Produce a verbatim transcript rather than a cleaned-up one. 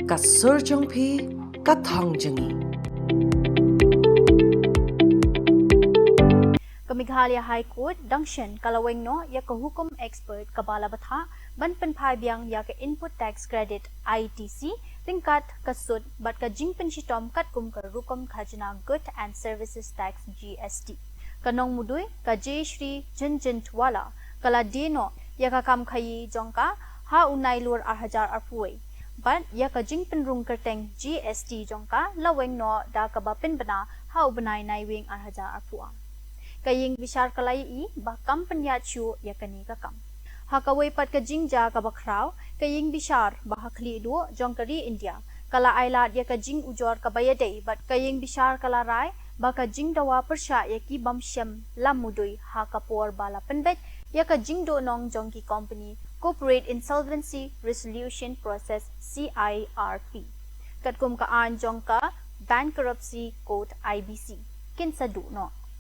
Ka sur jong phi, ka thong jong ngi. Ka Meghalaya High Court dang shen ka la weng noh ïa ka hukum expert kaba la bthah ban pynphai biang ïa ka Input Tax Credit, I T C, ryngkat ka sut bad ka jingpynshitom katkum ka rukom khajna Goods and Services Tax, G S T. Ka nongmudui, ka Jayashri Jhunjhunwala, ka la die noh ïa ka kam khaïi jong ka ha u Nailur ar hajar arphew wei. Bad ïa ka jingpynrung kyrteng G S T jong ka la weng noh da kaba pynbna ha u bnai Naiwieng ar hajar arphew ar. Ka ïing bishar ka la ïohi ba kam pynïaid shuh ïa kane ka kam. Ha kawei pat ka jingjia kaba khraw, ka ïing bishar ba ha khlieh duh jong ka ri India ka la ailad ïa ka jingujor kaba ïadei bad ka ïing bishar ka la rai ba ka jingdawa pyrshah ïa ki bym shem lam mudui ha ka por ba la pynbeit ïa ka jingduhnong jong ki company Corporate Insolvency Resolution Process, C I R P, katkum ka aiñ jong ka Bankruptcy Code, I B C, kin sa duh noh.